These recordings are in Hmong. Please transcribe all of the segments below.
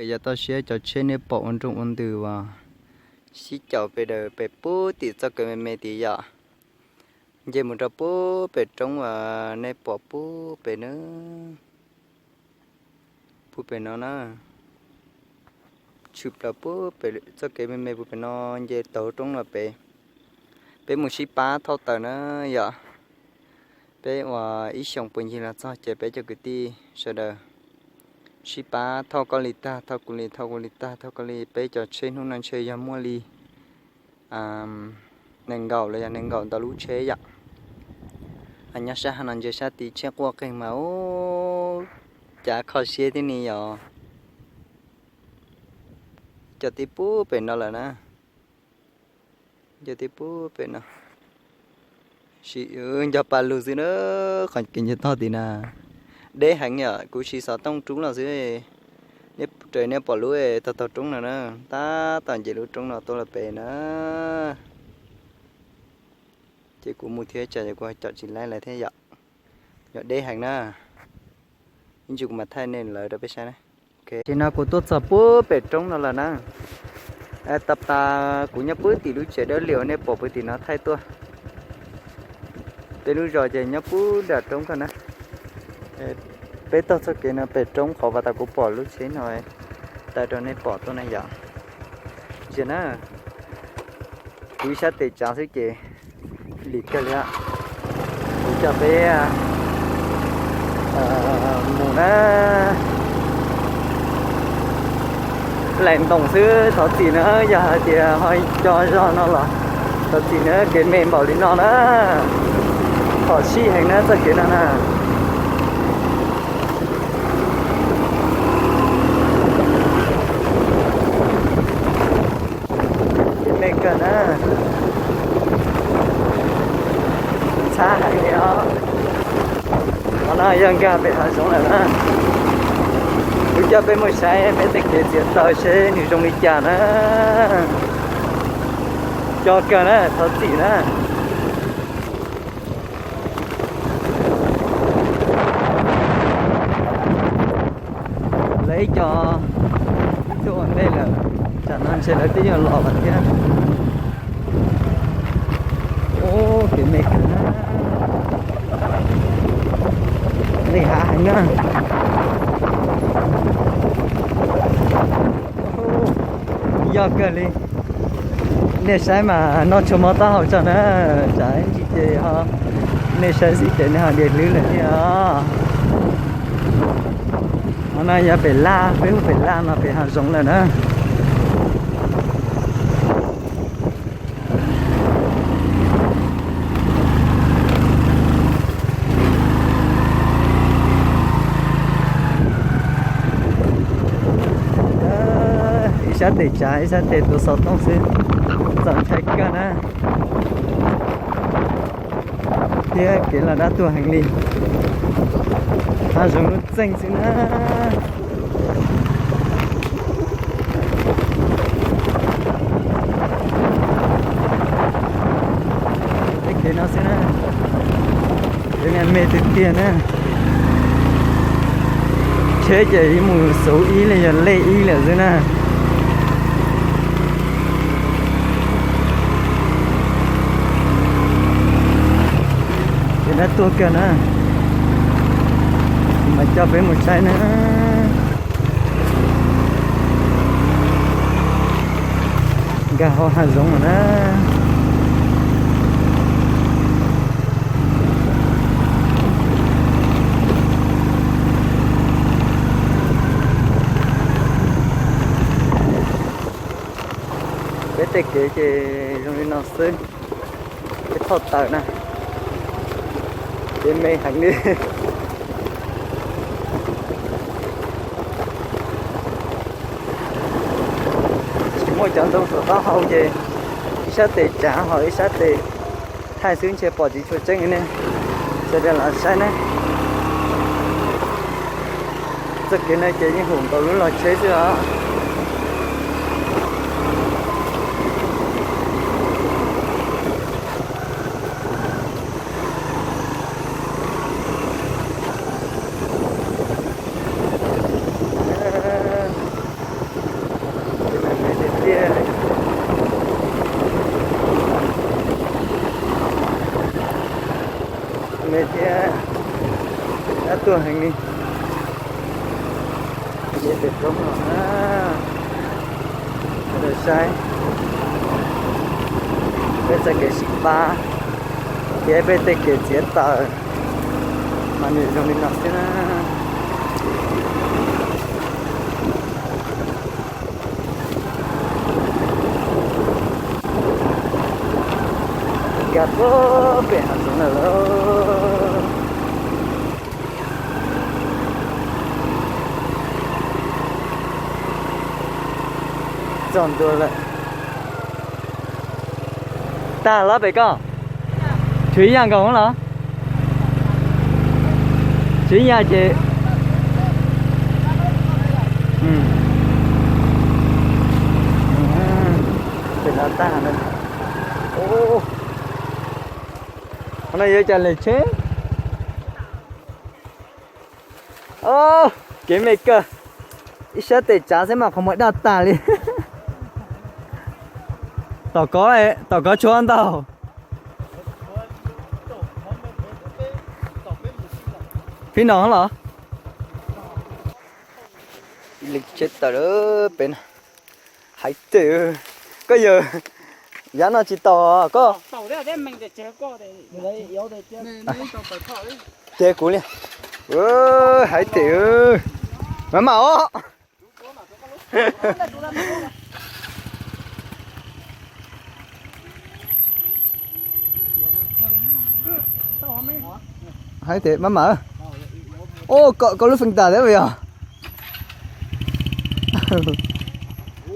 Yog toj siab cov tsheb nej pom ua nrooj ua ntws uas sib caum pes daws pes puag tim txoj kev me me tid yom. Nce mus rau puag pem roob uas nej pom puag pem na, puag pem no na, tshwm plaws puag pem txoj kev me me puag pem no, nce taug roob no pem, peb mus sib pab thauj taws na yom. Peb uas ib xyoos puas ncig los txog ces peb cov kwv tij sawv daws sib pab thauj koj li tag, thauj kuv li, thauj kuv li tag, thauj koj li, peb cov tsheb hnub no ntshe yog muaj li nees nkaum los yog nees nkaum ntau lub tsheb yom. Nyob sab hauv no ntsia sab tid tsheb quaj qeeg mas ub, cav kho siab thiab ni yom. Cov tib puag pem no lawm na, cov tib puag pem no. Sim nco pa lug xwb na, qhov kev nce toj tid na. Deb heev yom, kuv siv xov tooj rub los xwb, raws nej pom lub taug taug roob no na, tab tom nce lub roob no tuaj los pem na. Ces kuv mus thiab tsam ces kuv ho caum tsis laib lawv thiab yom. Yog deb heev na. Ib ntsis kuv mam thaij nej lawv rau peb saib na. Tam sim no kuv tuaj txog puag pem roob no lawm na. Tag pas kuv nyob puag tim lub tsev dawb lias uas nej pom puag tim no thaij tuaj. Peb lub zos ces nyob puag nram roob kawg na. Peb taug txoj kev no pem roob qhov uas tas kuv pom lub tsheb no taw rau nej pom tuaj na yom. Ntsia na, kuv ib sab tes tsav xwb ces lim kawg li. Kuv coj peb mus na, laim ntoos xwb, thov txim na, yog hais tias ho co zog no los thov txim na, kev me npaum li no na, phom sij heev na txoj kev no na. Kev me kawg na, ntxhab heev li os. Qhov no yog nkag pem hav zoov lawm na. Kuv coj peb mus saib peb tej kev txiav taws seb nws zoo li cas na. Co kawg na, thov txim na. Lawv ib co tuaj ua ntej lawm, tsam no ntshe lawv twb yuav los lawm thiab. Ub, kev me kawg na, nqis hav heev na. Yog kawg li. Nej saib mas noj tshuaj mob taub hau tso na, tsam ib ntsis ces ho nej saib xwb ces nej ho diav hlwb lawm thiab os. Qhov no yog pem laj, peb hu pem laj mas pem hav zoov lawm na. Ib sab tes tsav ib sab tes tuav xov tooj xwb, txaus ntshai kawg na. Thiab kev los dab tuag heev li, hav zoov lub txeej xwb na. Tej kev no xwb na, kev me me tiag tiag na. Tsheb ces ib mus xuv ib li yog lej ib lawm xwb na. Kev dab tuag kawg na, mas coj peb mus saib na. Nkag hauv hav zoov lawm na. Peb tej kev ces zoo li no xwb. Peb thauj taws na, kev me heev li. Tsis muaj cov ntoo tuav taub hau ces ib sab tes tsav ho ib sab tes thaij xwb ntshe pom tsis tshua tseeb ne. Sawv daws los saib ne. Txoj kev no ces yeej hum nkaus lub log tsheb xwb os. Tuaj heev li. Ces pem roob no na, sawv daws saib peb txoj kev sib pab thiab peb tej kev txiav taws mas nws zoo li no xwb na. Nkag puag pem hav zoov lawm lauj. Txog ntua lawm. Tag los pem koj? Tswv yag nkaus los? Tswv yag ces pem no tag. Qhov no yuav cas lem tsheb. Kev me kawg, ib sab tes tsav xwb mas qhov muag daj tas li. Tom kov, tom kov tshuav ntau. Phim no los? Li tsheb tawm pem no. Hais tias koj yawg, yav no tsis taus koj. Ces kuv li. Hais tias maj mam os. Hais tias maj mam. Ua koj lub feem tas thiab yog.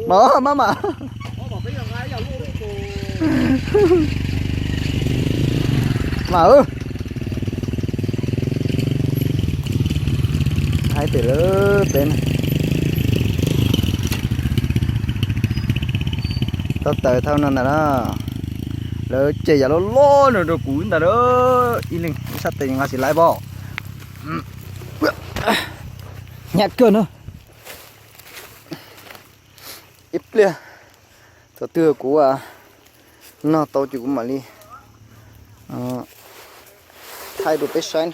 Maj mam. Mam. Hais tias lawv pem no tau taws thauj no ntag na. Lawv cem yam loj loj no rau kuv ntag na. Ib leeg ib sab tes nqa tsis laib pom. Nyab kawg no. Ib pliag thaum twg kuv noj tau ces kuv mam li thaij rau peb saib,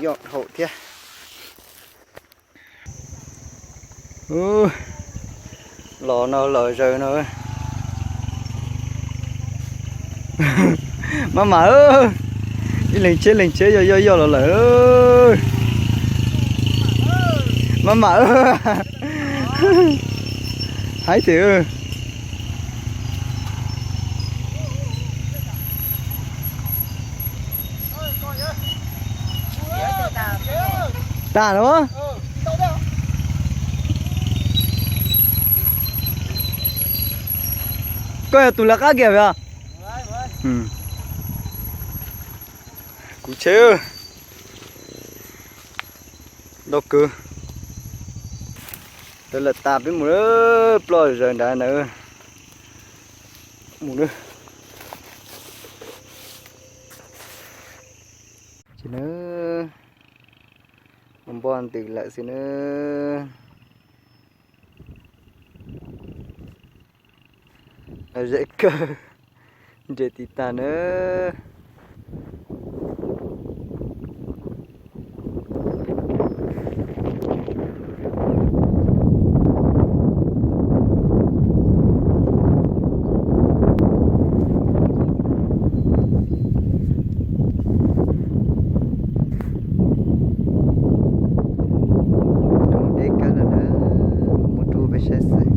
yog haum thiab. Los no los zaws no. Maj mam, ib leeg tsheb leeg tsheb yog yoj yoj los lawm. Maj mam, haib tiag. Tag lawm. Koj yog tus lawv qab kiag os. Kuv tsheb ntau kawg. Tawm lawm tas peb mus ploj zaws nrad na. Mus na. Ces na, mus npog ntws lawm xwb na. Zeb kawg, nres tiv tag na. Deb kawg lawm na, muab rub peb saib xwb.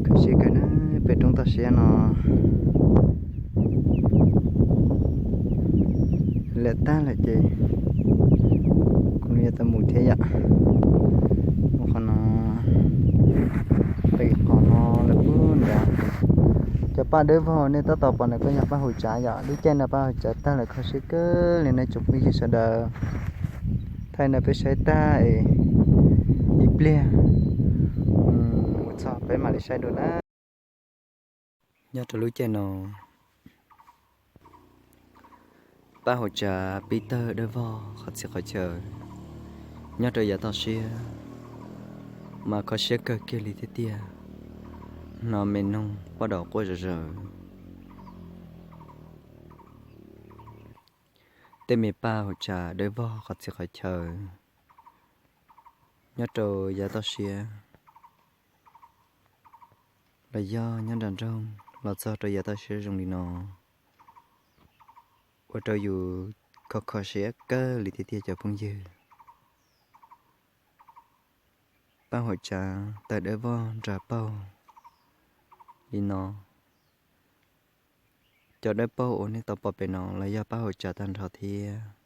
Kho siab kawg na, pem roob toj siab no. Lawm tag lawm ces kuv yuav tau mus thiab yom. Mus qhov no, pem qhov no lawm puag nrad. Cov paj dawb vog nej tab tom pom ntawm koj yog paj hauv tsav yom. Lub caij no paj hauv tsav tag lawm, kho siab kawg li nej tsoom phooj ywg sawv daws. Thaij no peb saib tag es ib pliag mus txog peb mam li saib dua na. Nyob rau lub caij no, paj hauv tsav pib tawg dawb vog qhov txhia qhov chaw. Nyob rau yav toj siab mas kho siab kawg kiag li thiab tiag. Hnov me noog poj daum quaj zom zaws. Tej me paj hauv tsav dawb vog qhov txhia qhov chaw nyob rau yav toj siab los yog nyob nram nroog los txog rau yav toj siab zoo li no, ua rau yus kho kho siab kawg li tiag tiag cov phooj ywg. Paj hauv tsav tawg dawb vog nra paug li no. Cov dawb paug uas nej tau pom pem no los yog paj hauv tsav tag nrho thiab.